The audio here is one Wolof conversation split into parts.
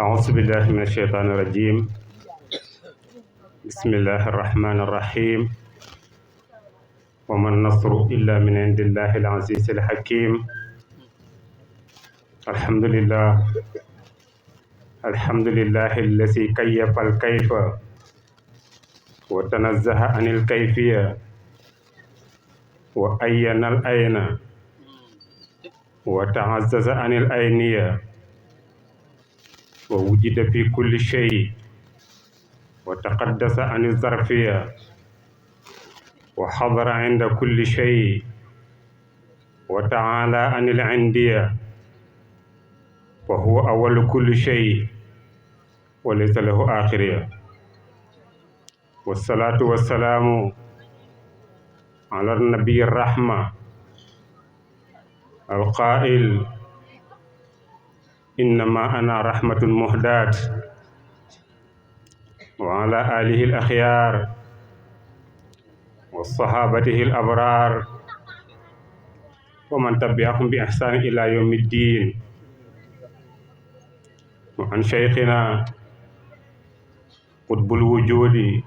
أعوذ بالله من الشيطان الرجيم بسم الله الرحمن الرحيم وما النصر إلا من عند الله العزيز الحكيم الحمد لله الذي كيف الكيف وتنزه عن الكيفية وأين الأين وتعزز عن الأينية ووجد في كل شيء وتقدس عن الظرفية وحضر عند كل شيء وتعالى عن العندية وهو أول كل شيء وليس له آخرية والصلاة والسلام على النبي الرحمة القائل إنما أنا رحمة مهداة وعلى آله الأخيار وصحابته الأبرار ومن تبعهم بإحسان إلى يوم الدين وعن شيخنا قطب الوجود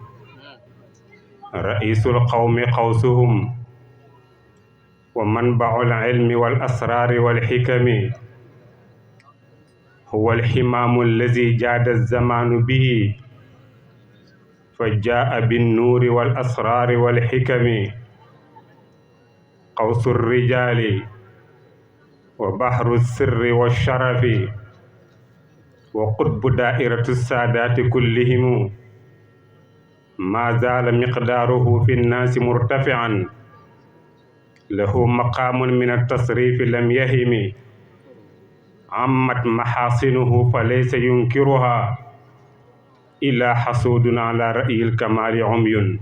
رئيس القوم قوسهم ومنبع العلم والأسرار والحكم هو الحمام الذي جاد الزمان به فجاء بالنور والأسرار والحكم قوس الرجال وبحر السر والشرف وقطب دائرة السادات كلهم ما زال مقداره في الناس مرتفعا له مقام من التصريف لم يهم عمت محاسنه فليس ينكرها إلا حسود على رأي الكمال عمي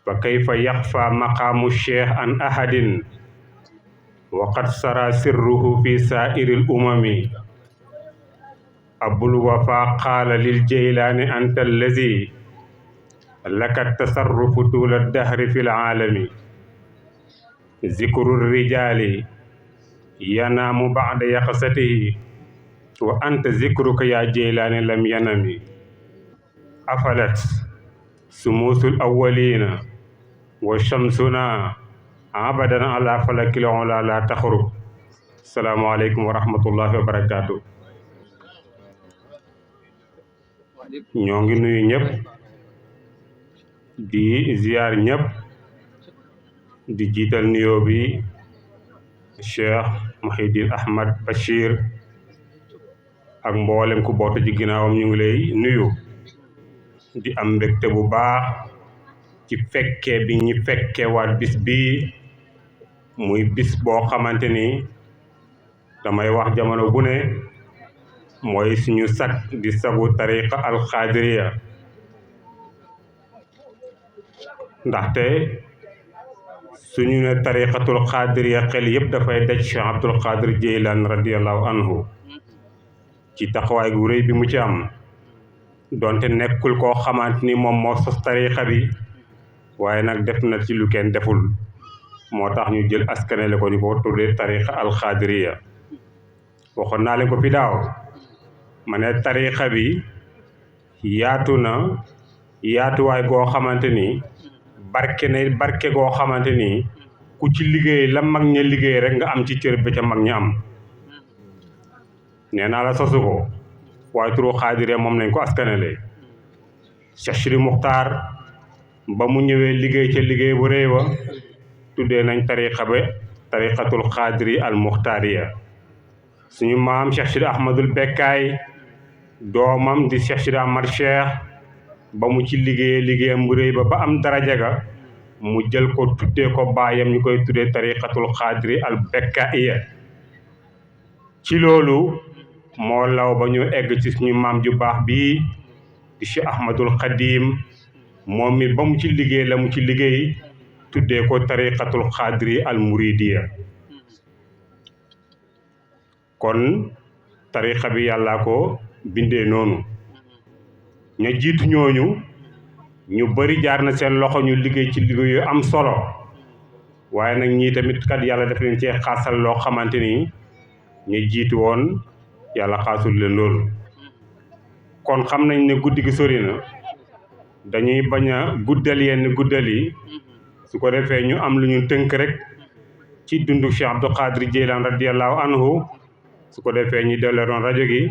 فكيف يخفى مقام الشيخ عن أحد وقد سرى سره في سائر الأمم أبو الوفاء قال للجيلان أنت الذي لك التصرف طول الدهر في العالم ذكر الرجال ينام بعد يقظته وأنت ذكرك يا جيلان لم ينم أفلت سموس الأولين وشمسنا أبدا على فلك العلا لا تخرب السلام عليكم ورحمة الله وبركاته ñoo ngi nuyu ñëpp di ziar ñëpp di jiital nuyoo bi Cheikh Mouhidine Ahmad Bachir ak mboolem ku bootu ci ginnaawam ñu ngi lay nuyu di am mbégte bu baax ci fekkee bi ñu fekkee waat bis bii muy bis boo xamante ni damay wax jamono bu ne mooy suñu sag di sagu tariqa alxaadiriya ndaxte suñu ne tariqatul xaadiriya xel yëpp dafay daj Cheikh Abdul Qadir Jeylaan radiallahu anhu ci taxawaay gu rëy bi mu ci am donte nekkul koo xamante ni moom moo sos tariqa bi waaye nag def na ci lu kenn deful moo tax ñu jël askanele ko ñu ko tuddee tariqa alxaadiriya waxoon naa leen ko fi daaw ma ne tariqa bi yaatu na yaatuwaay goo xamante ni barke goo xamante ni ku ci liggéey la mag ña liggéey rek nga am ci cër ba ca mag ña am nee naa la sosu ko waaye turu xaadire moom lañ ko askanale Cheikh Sidi Muxtaar ba mu ñëwee liggéey ca liggéey bu réy wa tuddee nañ tariqa ba tariqatul xaadiri al muxtaariya suñu maam Cheikh Sidi Ahmadul Bekkaay doomam di Cheikh Sidi Ahmad Cheikh ba mu ci liggéeyam bu réy ba am daraja ga mu jël ko tuddee ko baayam ñu koy tuddee tariqatul xaadiri al bekkaaiya ci loolu moo law ba ñu egg ci suñu maam ju baax bii di Cheikh Ahmadul Xadim moom mi ba mu ci liggéey la mu ci liggéey tuddee ko tariqatul xaadiri al muridiya kon tariqa bi yàllaa ko bindee noonu ña jiitu ñooñu ñu bari jaar na seen loxo ñu liggéey ci liggéey yu am solo waaye nag ñii tamit kat yàlla def leen cee xaasal loo xamante ni ñu jiitu woon yàlla xaasul leen loolu. kon xam nañ ne guddi gi sori na dañuy bañ a guddal yenn guddal yi su ko defee ñu am lu ñu tënk rek ci dundu Cheikh Abdou Qadir Jeylaan radiyallahu anhu su ko defee ñu delleeroon rajo gi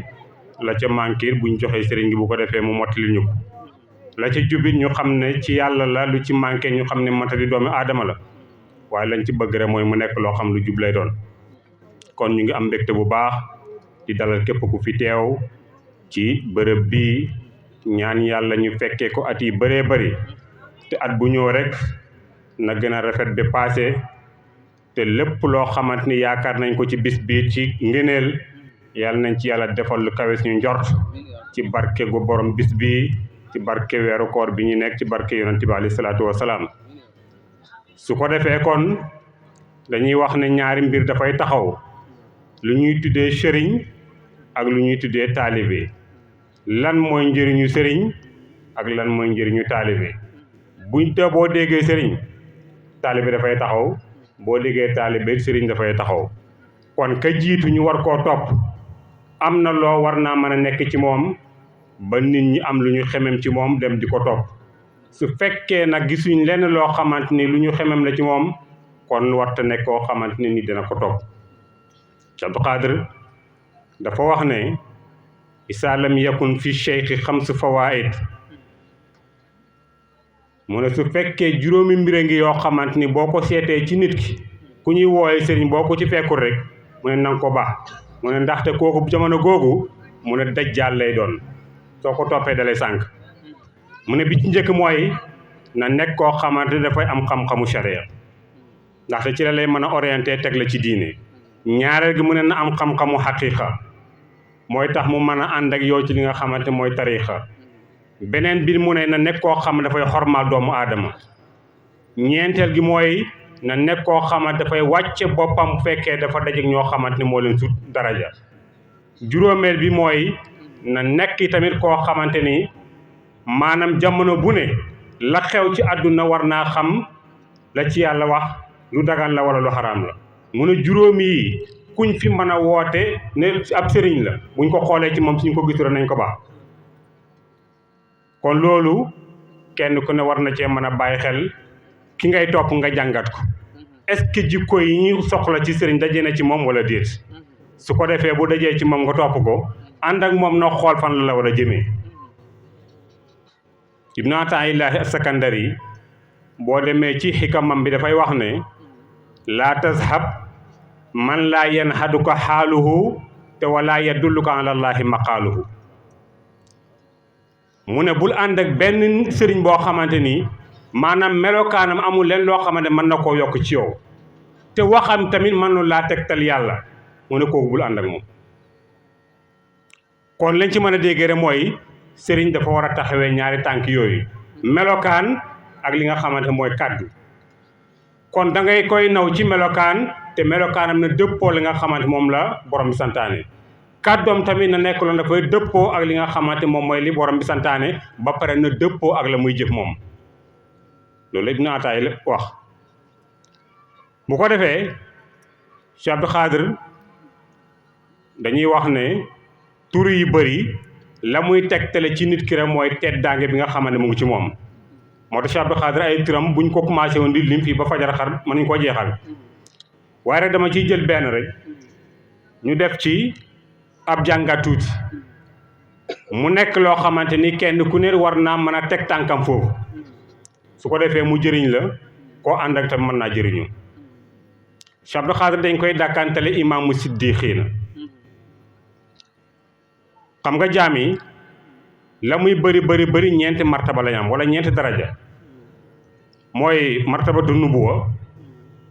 la ca manqué buñ joxee sëriñ gi bu ko defee mu mottali ñu ko la ca jubit ñu xam ne ci yàlla la lu ci manqué ñu xam ne matali doomi aadama la waaye lañ ci bëgg rek mooy mu nekk loo xam lu jub lay doon. kon ñu ngi am mbégte bu baax di dalal képp ku fi teew ci bërëb bii ñaan yàlla ñu fekkee ko at yi bëree bëri te at bu ñëw rek na gën a rafet bi passé te lépp loo xamante ni yaakaar nañ ko ci bis bii ci ngëneel yàlla nañ ci yàlla defal lu kawe suñu njort ci barke gu borom bis bii ci barke weeru koor bi ñu nekk ci barke yonent bi alayhi salaatu wasalaam. su ko defee kon dañuy wax ne ñaari mbir dafay taxaw lu ñuy tuddee sëriñ ak lu ñuy tuddee taalibe lan mooy njëriñu sëriñ ak lan mooy njëriñu taalibe buñ te boo déggee sëriñ taalibe dafay taxaw boo déggee taalibe sëriñ dafay taxaw kon ka jiitu ñu war koo topp am na loo war naa mën a nekk ci moom ba nit ñi am lu ñu xemem ci moom dem di ko topp su fekkee nag gisuñ lenn loo xamante ni lu ñu xemem la ci moom kon warta nekk koo xamante ni nit dina ko topp. Abdou Qadir dafa wax ne isaa lam yakun fi cheikhi xamsu fawaid mu ne su fekkee juróomi mbir ngi yoo xamante ni boo ko seetee ci nit ki ku ñuy wooye sëriñ boo ko ci fekkul rek mu ne nanga ko baax mu ne ndaxte kooku jamono googu mu ne dajjaal lay doon soo ko toppee dalay sànq mu ne bi ci njëkk mooy na nekk koo xamante ni dafay am xam-xamu sharia ndaxte ci la lay mën a orienté teg la ci diine. ñaareel gi mu ne na am xam-xamu xaqiiqa mooy tax mu mën a ànd ak yow ci li nga xamante mooy tariixa beneen bi mu ne na nekk koo xam dafay xormaal doomu aadama ñeenteel gi mooy na nekk koo xamante dafay wàcce boppam bu fekkee dafa dajeek ñoo xamante ni moo leen sut daraja juróomeel bi mooy na nekk tamit koo xamante ni maanaam jamono bu ne la xew ci àdduna war naa xam la ci yàlla wax lu dagan la wala lu xaraam la mu ne juróom yi kuñ fi mën a woote ne ab sëriñ la buñ ko xoolee ci moom suñ ko gisul nañ ko baax kon loolu kenn ku ne war na cee mën a bàyyi xel ki ngay topp nga jàngat ko est-ce que jikko yi ñu soxla ci sëriñ dajee na ci moom wala déet su ko defee bu dajee ci moom nga topp ko ànd ak moom na xool fan la war a jëmee. Ibnu Ataa'illahi As-Sakandari boo demee ci xikamam bi dafay wax ne laa tazhab man laa yanhaduka xaaluhu te wala yadulluka alallaahi maqaaluhu mu ne bul ànd ak benn sëriñ boo xamante ni maanaam melokaanam amul leen loo xamante mën na koo yokk ci yow te waxam tamit mënul laa tegtal yàlla mu ne kooku bul ànd ak moom. kon lañ ci mën a déggee rek mooy sëriñ dafa war a taxawee ñaari tànk yooyu melokaan ak li nga xamante mooy kàddu kon da ngay koy naw ci melokaan te melokaanam na dëppoo li nga xamante moom la borom bi santaane kàddoom tamit na nekk loon dafay dëppoo ak li nga xamante moom mooy li borom bi santaane ba pare na dëppoo ak la muy jëf moom loolu Ibnu Ataay la wax. bu ko defee Cheikh Abdou Qadir dañuy wax ne tur yu bëri la muy tegtale ci nit ki rek mooy teddaange bi nga xamante mu ngi ci moom moo tax Cheikh Abdou Qadir ay turam buñ ko commencé woon di lim fii ba fajar xar mën nañu koo jeexal waaye rek dama ciy jël benn rek ñu def ci ab jàngat tuuti mu nekk loo xamante ni kenn ku ne war naa mën a teg tànkam foofu su ko defee mu jëriñ la koo ànd ak tam mën naa jëriñu. Cheikh Abdou Qadir dañ koy dàkkantale imaamu siddiqiina xam nga jaam yi la muy bëri ñeenti martaba lañ am wala ñeenti daraja mooy martabatu nubuwa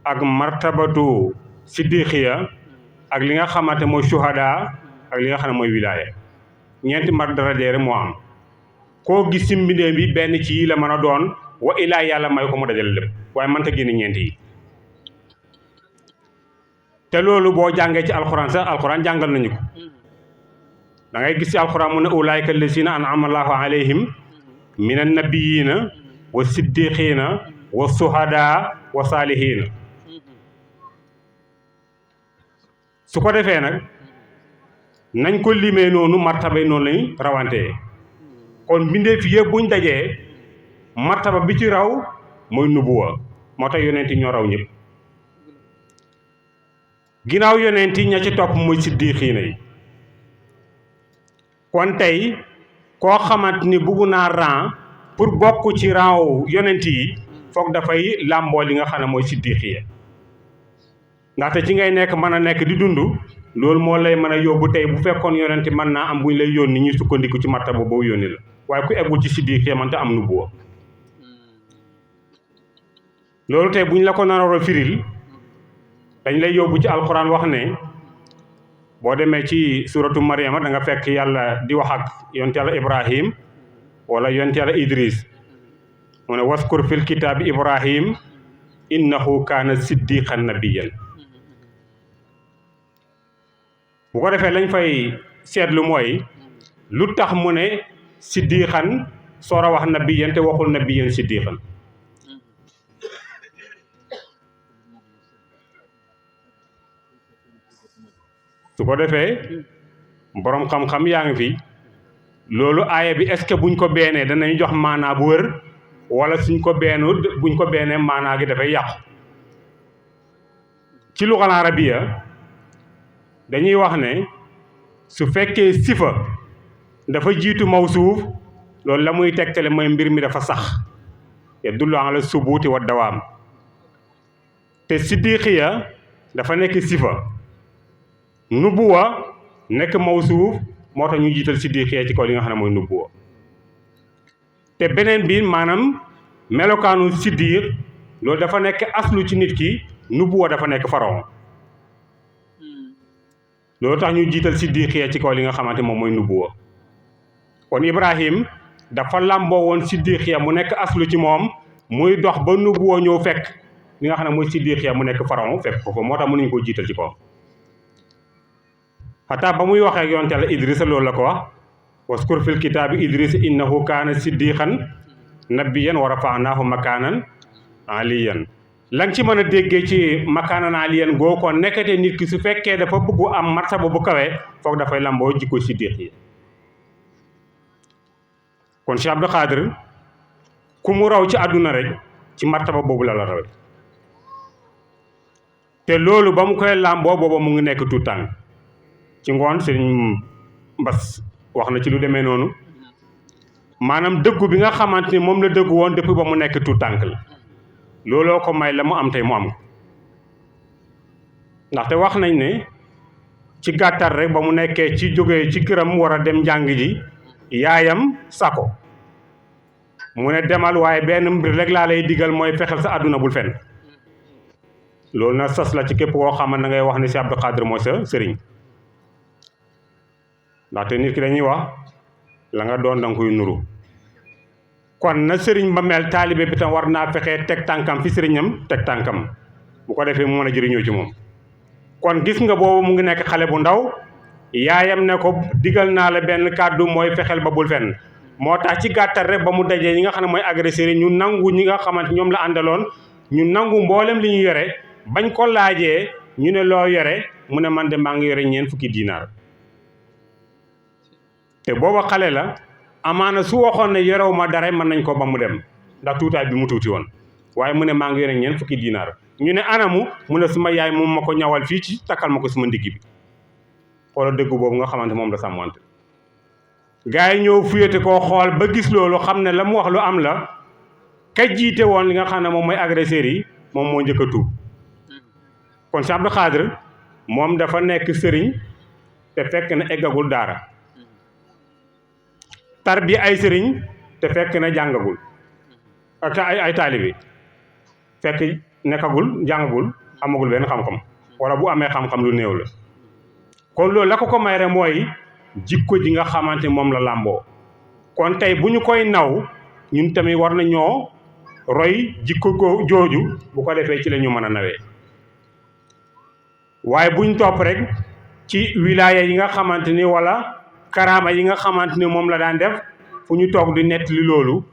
ak martabatu siddiqiya ak li nga xamante mooy shuhada ak li nga xam ne mooy wilaaya ñeenti daraja rek moo am koo gis ci mbindéem bi benn ci yi la mën a doon wa ilaa yàlla may ko mu dajale lépp waaye mënta génne ñeenti yi te loolu boo jàngee ci alxuraan sax alxuraan jàngal nañu ko da ngay gis ci alxuraan mu ne ulaayka allazina an'ama allahu alayhim min annabiyina wa siddiqina wa suhada wa salihina su ko defee nag nañ ko limee noonu martaba yi noonu lañ rawantee kon mbindeef yëpp buñ dajee martaba bi ci raw mooy nubuwa moo tax yonent yi ñoo raw ñëpp ginnaaw yonent yi ña ci topp mooy siddiqiina yi kon tey koo xamante ni bugg naa rang pour bokk ci rang yonent yi foog dafay làmboo li nga xam ne mooy siddiqiya ndaxte ci ngay nekk mën a nekk di dund loolu moo lay mën a yóbbu tey bu fekkoon yonent mën naa am bu ñu lay yónni ñuy sukkandiku ci martaba boobu yónni la waaye ku eggul ci siddiqiya man te am nubuwa loolu tey bu ñu la ko naroon a firil dañ lay yóbbu ci alxuraan wax ne boo demee ci suratu Maryama da nga fekk yàlla di wax ak yonent yàlla Ibrahim wala yonent yàlla Idris mu ne waskur fil kitaabi Ibrahim innahu kaana siddiqan nabiyyan bu ko defee lañ fay seetlu mooy lu tax mu ne siddiqan soor a wax nabiyyan te waxul nabiyyan siddiqan su ko defee boroom xam-xam yaa ngi fi loolu aaya bi est-ce que buñ ko beenee danañ jox maanaa bu wër wala suñ ko beenut buñ ko beenee maanaa gi dafay yàqu ci luxal arabiya dañuy wax ne su fekkee sifa dafa jiitu mawsuuf loolu la muy tegtale mooy mbir mi dafa sax yadullu ala subuuti wa dawaam te siddiqiya dafa nekk sifa nubuwa nekk mawsuuf moo tax ñu jiital siddiqiya ci kaw li nga xam ne mooy nubuwa te beneen bi maanaam melokaanu siddiq loolu dafa nekk aslu ci nit ki nubuwa dafa nekk faraon loolu tax ñu jiital siddiqiya ci kaw li nga xamante moom mooy nubuwa kon Ibrahim dafa làmboo woon siddiqiya mu nekk aslu ci moom muy dox ba nubuwa ñëw fekk li nga xam ne mooy siddiqiya mu nekk faraon fekk ko fa moo tax mënuñu ko jiital ci kaw xataa ba muy waxee ak yonent Yàlla Idrissa loolu la ko wax waskur fil kitaabi Idrissa innahu kaana siddiqan nabiyyan wa rafa'naahu makaanan aliyyan lan ci mën a déggee ci makaanan aliyyan goo ko nekkate nit ki su fekkee dafa bëgg am martaba bu kawe foog dafay lamboo jikko siddiq yi kon Cheikh Abdou Khadre ku mu raw ci àdduna rek ci martaba boobu la rawe te loolu ba mu koy lamboo booba mu ngi nekk tout temps ci ngoon sëriñ Mbas wax na ci lu demee noonu maanaam dëggu bi nga xamante ni moom la dëggu woon depuis ba mu nekk tout tànk la looloo ko may la mu am tey mu am ndaxte wax nañ ne ci gàttal rek ba mu nekkee ci jógee ci këram war a dem njàng ji yaayam sako mu ne demal waaye benn mbir rek laa lay digal mooy fexeel sa àdduna bul fen loolu na sas la ci képp koo xamante na ngay wax ne si Abdou Khadre mooy sa sëriñ ndaxte nit ki dañuy wax la nga doon danga koy nuru kon na sëriñ ba mel taalibe bi tam war naa fexee teg tànkam fi sëriñam teg tànkam bu ko defee mu mën a jëriñoo ci moom kon gis nga boobu mu ngi nekk xale bu ndaw yaayam ne ko digal naa la benn kàddu mooy fexeel ba bul fenn moo tax ci gàttal rek ba mu dajee ñi nga xam ne mooy agresseurs yi ñu nangu ñi nga xamante ñoom la àndaloon ñu nangu mboolem li ñu yore bañ ko laajee ñu ne loo yore mu ne man de maa ngi yore 4 fukki diinaar te booba xale la amaana su waxoon ne yorew ma dara mën nañ ko ba mu dem ndax tuutaay bi mu tuuti woon waaye mu ne maa ngi yore 4 fukki diinaar ñu ne anamu mu ne suma yaay moom ma ko ñawal fii ci takkal ma ko suma ndigg bi xoolal dëgg boobu nga xamante moom la sàmmante gars yi ñëw fuyete koo xool ba gis loolu xam ne la mu wax lu am la ka jiite woon li nga xam ne moom mooy agresseurs yi moom moo njëkk a tuub kon Cheikh Abdou Khadre moom dafa nekk sëriñ te fekk na eggagul daara tarbiya ay sëriñ te fekk na jàngagul ak ay taalibi fekk nekkagul jàngagul amagul benn xam-xam wala bu amee xam-xam lu néew la kon loolu la ko may rek mooy jikko ji nga xamante moom la làmboo kon tey bu ñu koy naw ñun tamit war na ñoo roy jikko ko jooju bu ko defee ci la ñu mën a nawee waaye buñ topp rek ci wilaya yi nga xamante ni wala karaama yi nga xamante ni moom la daan def fu ñu toog di nett li loolu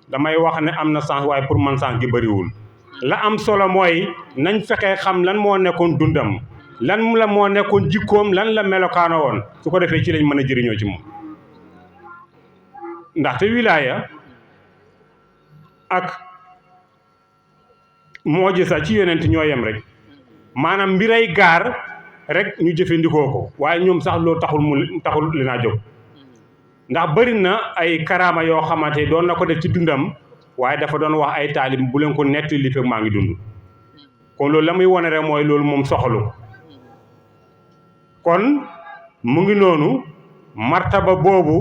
damay wax ne am na sens waaye pour man sens gi bëriwul la am solo mooy nañ fexee xam lan moo nekkoon dundam lan la moo nekkoon jikkoom lan la melokaano woon su ko defee ci lañ mën a jëriñoo ci moom ndaxte wilaaya ak mujjiza ci yonent ñoo yem rek maanaam mbiray gaar rek ñu jëfandikoo ko waaye ñoom sax loolu taxul li naa jóg ndax bëri na ay karaama yoo xamante doon na ko def ci dundam waaye dafa doon wax ay taalim bu leen ko netti li fekk maa ngi dund kon loolu la muy wone rek mooy loolu moom soxalu ko kon mu ngi noonu martaba boobu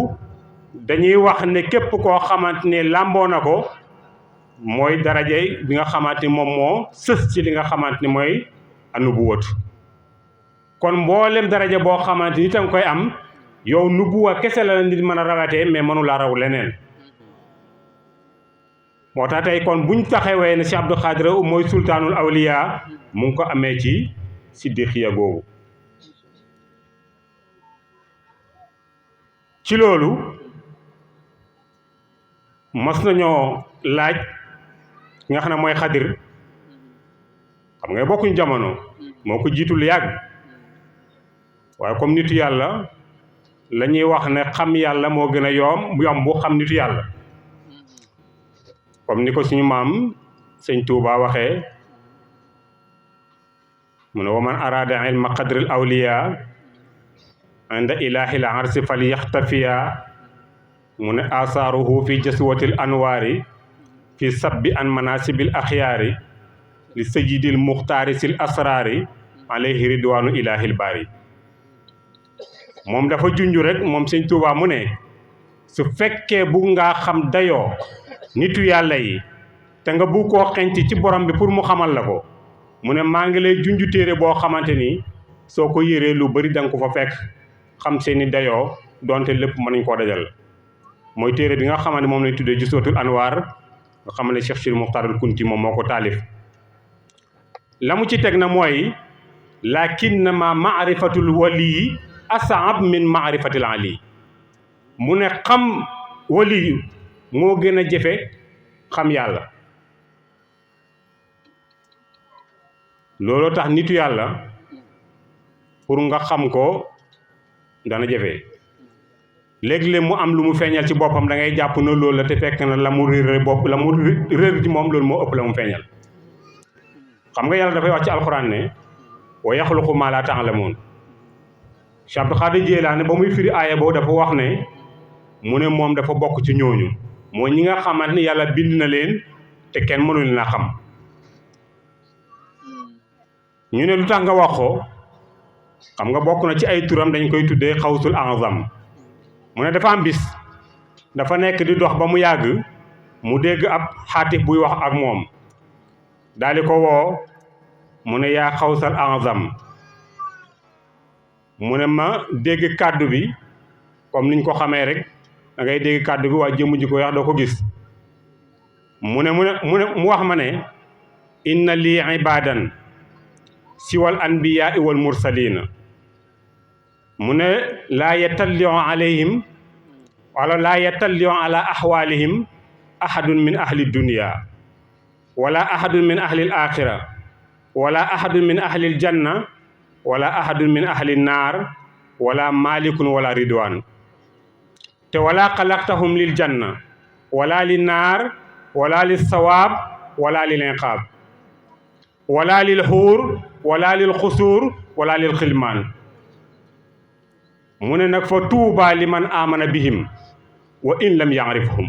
dañuy wax ne képp koo xamante ne làmboo na ko mooy daraje bi nga xamante ni moom moo sës ci li nga xamante ni mooy nubuwat kon mboolem daraje boo xamante ni tam koy am yow nubuwa kese la nit mën a rawatee mais mënu laa raw leneen moo tax tey kon buñ taxawee ne Cheikh Abdou Khadre mooy sultaanul awliya mu ngi ko amee ci siddiqiya googu ci loolu mas nañoo laaj ki nga xam ne mooy xadir xam nga bokkuñ jamono moo ko jiitul yàgg waaye comme nitu yàlla la ñuy wax ne xam yàlla moo gën a yomb bu xam nitu yàlla comme ni ko suñu maam sëñ Tuuba waxee mu ne wa man arada ilma qadril awliya inda ilahil arsi fal yaxtafiya mu ne asaaruhu fi jaswatil anwaari fi sabbi an manasibil axyaari li sajidil muxtaari sil asraari alayhi ridwaanu ilahil baari moom dafa junj rek moom sëñ Tuuba mu ne su fekkee bugg ngaa xam dayoo nitu yàlla yi te nga bugg koo xenc ci borom bi pour mu xamal la ko mu ne maa ngi lay junj téere boo xamante ni soo ko yëree lu bari da nga ko fa fekk xam seeni dayoo donte lépp mën nañ koo dajal mooy téere bi nga xamante moom lañ tuddee Juswatul Anwaar nga xam ne Cheikh Sidi Muxtaarul Kunti moom moo ko taalif la mu ci teg na mooy lakinnama maarifatul wali asaab min maarifatil ali mu ne xam wali moo gën a jafe xam yàlla looloo tax nitu yàlla pour nga xam ko dana jafe léeg-léeg mu am lu mu feeñal ci boppam da ngay jàpp na loolu la te fekk na la mu réer ci moom loolu moo ëpp la mu feeñal xam nga yàlla dafay wax ci alxuraan ne wa yaxluqu maa laa ta'lamuun Cheikh Abdou Khadre Jilaani ba muy firi aaya boobu dafa wax ne mu ne moom dafa bokk ci ñooñu mooy ñi nga xamante ni yàlla bind na leen te kenn mënul na xam ñu ne lu tax nga wax ko xam nga bokk na ci ay turam dañ koy tuddee xawsul azam mu ne dafa am bis dafa nekk di dox ba mu yàgg mu dégg ab xaatif buy wax ak moom daal di ko woo mu ne yaa xawsal azam mu ne ma dégg kàddu bi comme niñ ko xamee rek da ngay dégg kàddu bi waaye jëmm ji ko wax doo ko gis mu wax ma ne inna lii ibadan siwal anbiyaa wal mursalina mu ne laa yatallion alayhim wala laa yatallion ala ahwalihim ahadun min ahli dunia wala ahadun min ahli al axira wala ahadun min ahli al janna wala ahadun min ahli naar wala malikun wala ridwan te wala xalaqtahum lil janna wala lil naar wala lil sawaab wala lil inqaab wala lil xuur wala lil xusuur wala lil xilmaan mu ne nag fa tuuba liman amana bihim wa in lam yaarifhum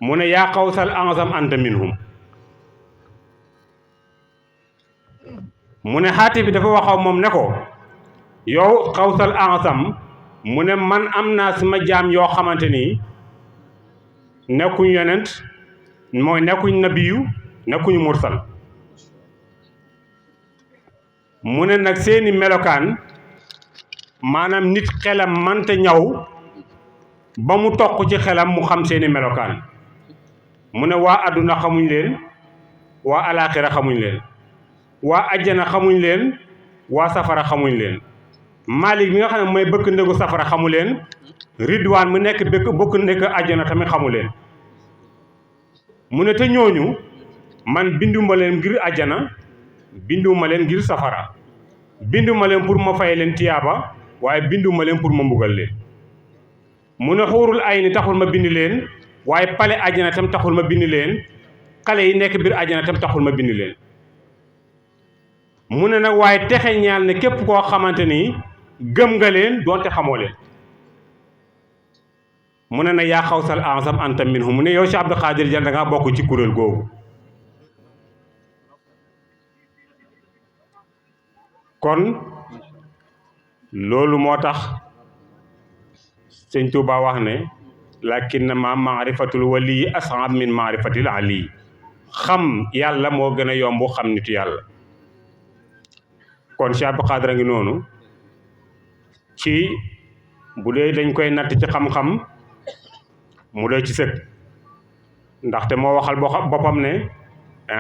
mu ne yaa xawsal azam anta minhum mu ne xaati bi dafa waxaw moom ne ko yow xawsal azam mu ne man am naa sama jaam yoo xamante ni nekkuñ yonent mooy nekkuñ nabiyu nekkuñ mursal mu ne nag seeni melokaan maanaam nit xelam mante ñaw ba mu toq ci xelam mu xam seeni melokaan mu ne waa àdduna xamuñ leen waa alaaxira xamuñ leen waa ajjana xamuñ leen waa safara xamuñ leen Malik mi nga xam ne mooy bëkk ndëgu safara xamu leen Ridwaan mu nekk bëkk ndëgu ajjana tamit xamu leen mu ne te ñooñu man binduma leen ngir ajjana binduma leen ngir safara binduma leen pour ma fay leen tiyaaba waaye binduma leen pour ma mbugal leen mu ne xuurul ay ni taxul ma bind leen waaye pale àjjana tam taxul ma bind leen xale yi nekk biir àjjana tam taxul ma bind leen mu ne nag waaye texe ñaal ne képp koo xamante ni gëm nga leen doonte xamoo leen mu ne na yaa xawsal ansam anta minhu mu ne yow Cheikh Abdou Khadir Diène da ngaa bokk ci kuréel googu kon loolu moo tax sëñ Tuuba wax ne lakinna ma maarifatul wali as'ab min maarifatil ali xam yàlla moo gën a yomb xam nitu yàlla kon Cheikh Abdou Khadir a ngi noonu ci bu dee dañ koy natt ci xam-xam mu dee ci sëg ndaxte moo waxal boppam ne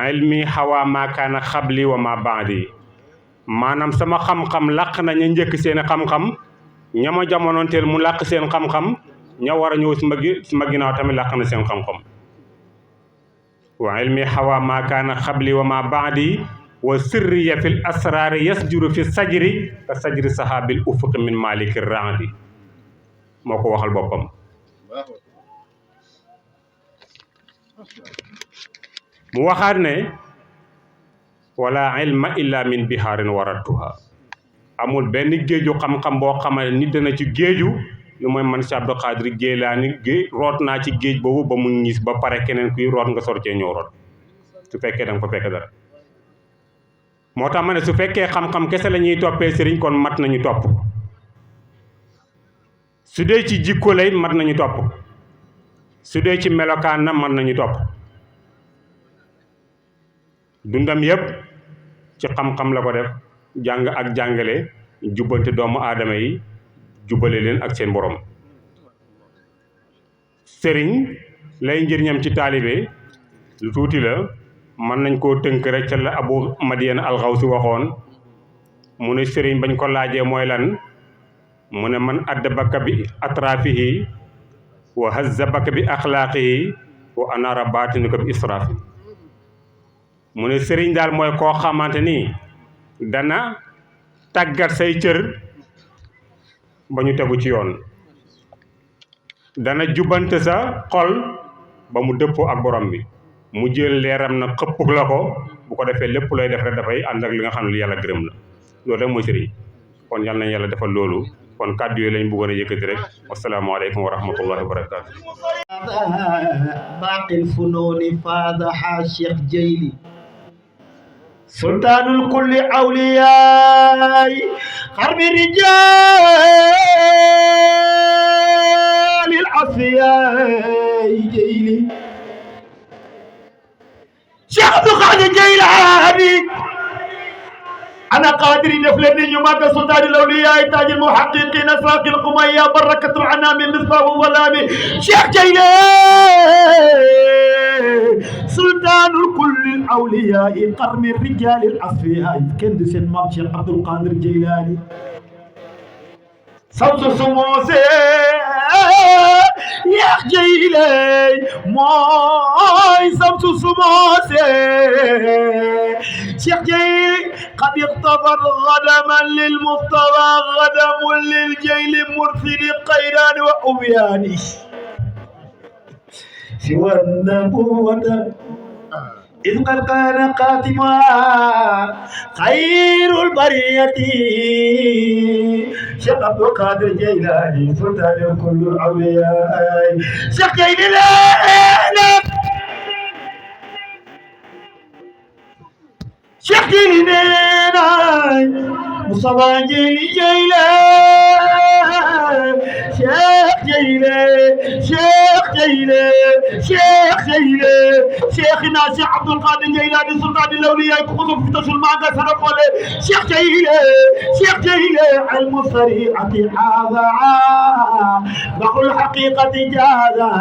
ilmi xawa ma kaana xabli wa ma baadi maanaam sama xam-xam làq na ña njëkk seen xam-xam ña ma jamonoonteel mu làq seen xam-xam ña war a ñëw sama ginnaaw tamit làq na seen xam-xam wa ilmi xawa ma kaana xabli wa ma baadi wa sirriya fil asraari yasjuru fi sajri ka sajri sahabil ufuq min maliki raadi moo ko waxal boppam mu waxaat ne wala ilma illa min bihaarin warattuha amul benn géeju xam-xam boo xamane nit dana ci géeju lu mooy man Cheikh Abdou Khadir Jeylaani root naa ci géej boobu ba mu ñiis ba pare keneen kuy root nga sor cee ñëw root su fekkee da nga fa fekk dara moo tax ma ne su fekkee xam-xam kese la ñuy toppee sëriñ kon mat nañu topp su dee ci jikko lay mat nañu topp su dee ci melokaan na mat nañu topp dundam yépp ci xam-xam la ko def jàng ak jàngale jubbante doomu aadama yi jubbale leen ak seen borom sëriñ lay njëriñam ci taalibe lu tuuti la mën nañ koo tënk rek ca la Abu Madiyan Alxawsi waxoon mu ne sëriñ bañ ko laajee mooy lan mu ne man addabaka bi atrafihi wa hazzabaka bi axlaaqihi wa anara baatinuka bi israfi mu ne sëriñ daal mooy koo xamante ni dana tàggat say cër ba ñu tegu ci yoon dana jubbante sa xol ba mu dëppoo ak borom bi mu jël leeram na xëpp la ko bu ko defee lépp looy def rek dafay ànd ak li nga xam ne yàlla gërëm na loolu rek mooy sëriñ kon yal nañ yàlla defal loolu kon kàddu yooyu lañ bëggoon a yëkkati rek wasalaamaaleykum wa rahmatullahi wa barakaatu baaqil funooni faadaha Cheikh Jeyli sultaanul kulli awliyaay xarbi rijaalil asfiyaay Jeyli Cheikh Abdou Khadir Jeylaani أنا قادر نفلني يماك سلطان الأولياء تاج المحققين ساق القمية بركة العنام مصباح الظلام شيخ جيلان سلطان كل الأولياء قرن الرجال الأصفياء كند سن مام شيخ عبد القادر جيلاني صوت سموسي يا جيلان موي صوت سموسي شيخ جيل قد اختبر غدما للمصطفى غدم للجيل مرسل قيران وأبيان سوى النبوة إذ قد كان قاتما خير البرية شيخ عبد القادر جيلاني سلطان كل الأولياء شيخ جيلاني شيخ جيلاني مصطفى جيلان شيخ جيلان شيخ جيلان شيخ جيلان شيخنا شيخ عبد القادر جيلاني سلطان الاولياء خصوصا في تشل معك سنقول شيخ جيلان شيخ جيلان علم الشريعه هذا بقول الحقيقه جاذا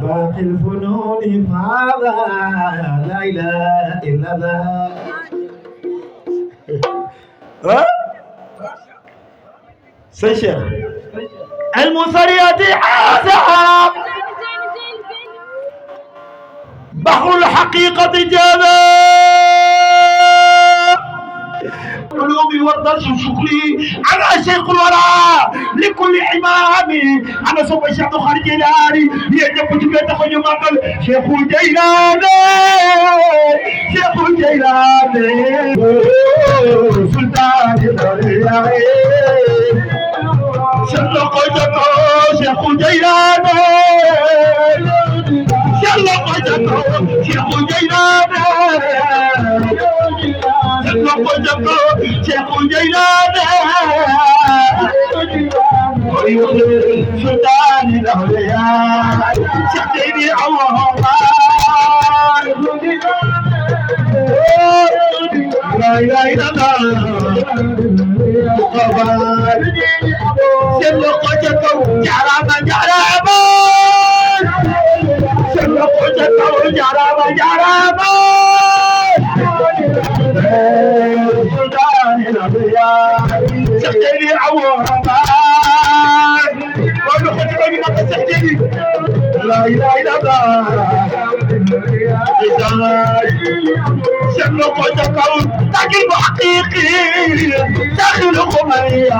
باقي الفنون هذا لا اله الا الله ها سيشيخ المنصريات عازها بحر الحقيقة جاذا قلوبي والدرس شكري على شيخ الورى لكل إمام أنا سوف شعب خارج الجيلاني يجب تبيت خجو مقل شيخ الجيلاني شيخ الجيلاني سلطان الأولياء شلق جكو شيخ الجيلاني شلق جكو شيخ الجيلاني شلق جكو شيخ الجيلاني سلطان الأولياء شديني الله لا إله إلا الله شلق جكو جرابا جرابا شلق جكو جرابا جرابا سلطان الأولياء شديني الله لا إله إلا الله شملك وتكون تعجب حقيقي داخل خمية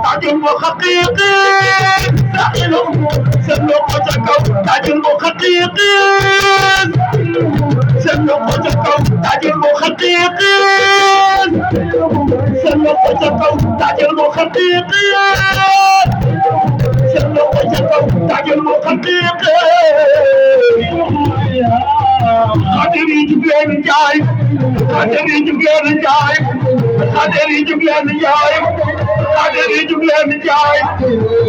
تعجب حقيقي داخل شملك وتكون تعجب حقيقي شملك وتكون تعجب حقيقي شملك وتكون تعجب حقيقي شملك وتكون تعجب حقيقي خاطري جبلان جاي خاطري جبلان جاي خاطري جبلان جاي خاطري جبلان جاي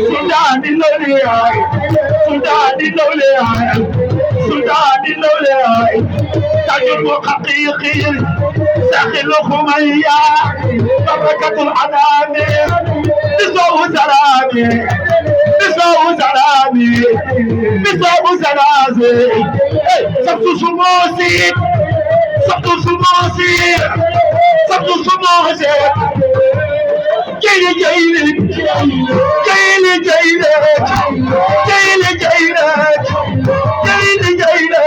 سودان اللولياي سودان اللولياي سودان اللولياي تجرب حقيقي داخل خمية بركة العنان نسوء سلامي نسوء سلامي نسوء سلامي سبت سموسي سبت سموسي سبت سموسي جيلي جيلي جيلي جيلي جيلي جيلي جيلي جيلي جيلي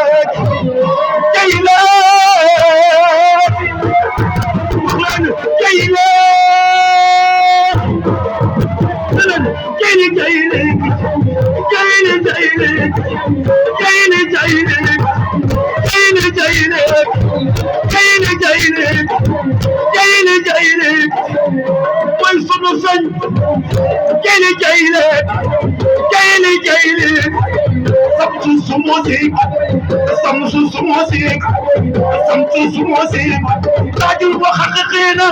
تاجر وحقيقينا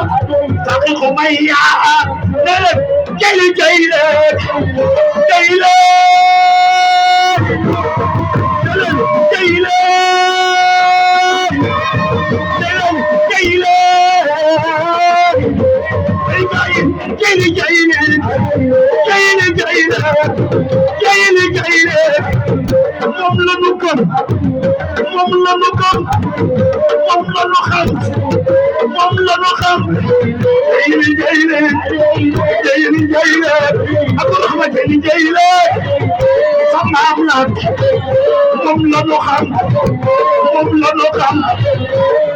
تحقيق ميا جيلي جيلي جيلي جيلي جيلي جيلي moom la ñu gëm moom la ñu gëm moom la ñu xam moom la ñu xam jayli jayli jayli jayli Abdourahmane jayli jayli sa maam la moom la ñu xam moom la ñu xam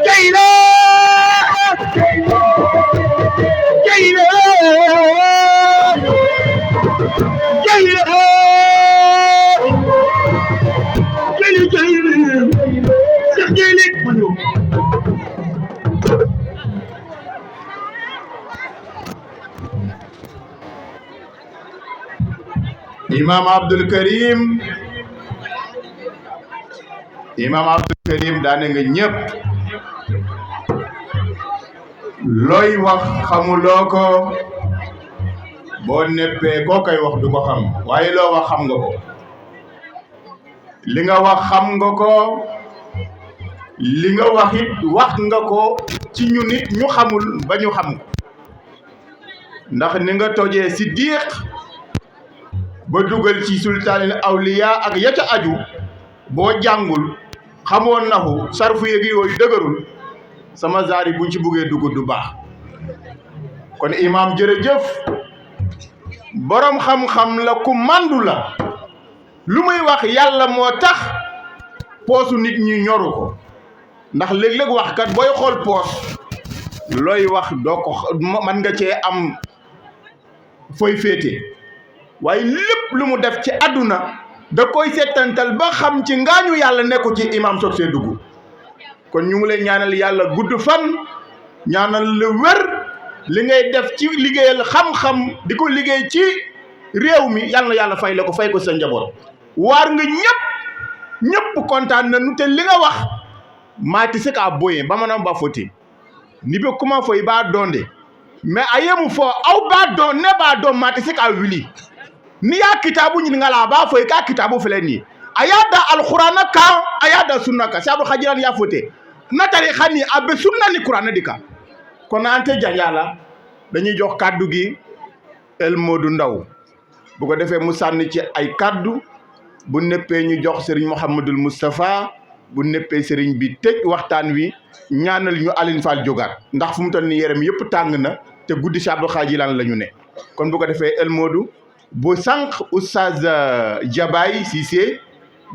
jayli jayli jayli Imam Abdul Karim daane nga ñëpp looy wax xamuloo ko boo neppee koo koy wax du ko xam waaye loo wax xam nga ko li nga wax xam nga ko li nga wax it wax nga ko ci ñu nit ñu xamul ba ñu xam ko ndax ni nga tojee Siddiq ba dugal ci sultaanil awliya ak ya ca aju boo jàngul xamoon naxu sarfu yeegi yooyu dëgërul sama zaari buñ ci buggee dugg du baax kon imam jërëjëf borom xam-xam la ku mandu la lu muy wax yàlla moo tax poosu nit ñi ñoru ko ndax léeg-léeg wax kat booy xool poos looy wax doo ko man nga cee am fooy féete waaye lépp lu mu def ci àdduna da koy seetantal ba xam ci ngaañu yàlla nekku ci imam soog see dugg kon ñu ngi lay ñaanal yàlla gudd fan ñaanal la wér li ngay def ci liggéeyal xam-xam di ko liggéey ci réew mi yàlla na yàlla fay la ko fay ko sa njaboot waar nga ñëpp kontaan na nu te li nga wax maati se ka boye bamananw b'a fɔ ten n'i bɛ kuma fɔ i b'a dɔn de mais a ye mun fɔ aw b'a dɔn ne b'a dɔn maa tɛ se k'a wuli n'i y'a kitaabu ɲininka la a b'a fɔ i k'a kitaabu filɛ nin ye a y'a da alikuranɛ kan a y'a da sunna kan Seydou Hadjirane y'a fɔ ten na tarixa ni a bɛ sunna ni kuranɛ de kan kon an tɛ janja la dañuy jox kaddu gi El Modou Ndaw bu ko defee mu sànni ci ay kaddu bu neppee ñu jox Serigne Mouhamadul Moustapha bu neppee Serigne bi tëj waxtaan wi ñaanal ñu Aline Fall jógaat ndax fu mu toll nii yaram yëpp tàng na te guddi Cheikh Abdou Khadjilan la ñu ne kon bu ko defee El Modou bu sànq oustaz Jabaay Cissé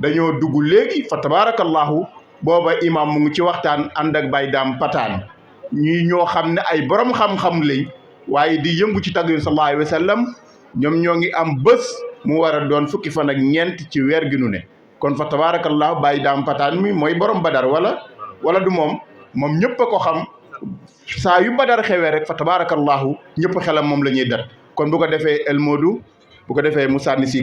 dañoo dugg léegi fa tabarakallahu booba imam mu ngi ci waxtaan ànd ak Baye Dame Patane ñii ñoo xam ne ay borom xam-xam lañ waaye di yëngu ci tagg sallallahu alayhi wa sallam ñoom ñoo ngi am bés mu war a doon fukki fan ak ñeent ci weer gi nu ne kon fa tabarakallahu Baye Dame Patane mi mooy borom Badar wala du moom ñëpp a ko xam saa yu Badar xewee rek fa tabarakallahu ñëpp xelam moom la ñuy dat kon bu ko defee El Modou bu ko defee mu sànni si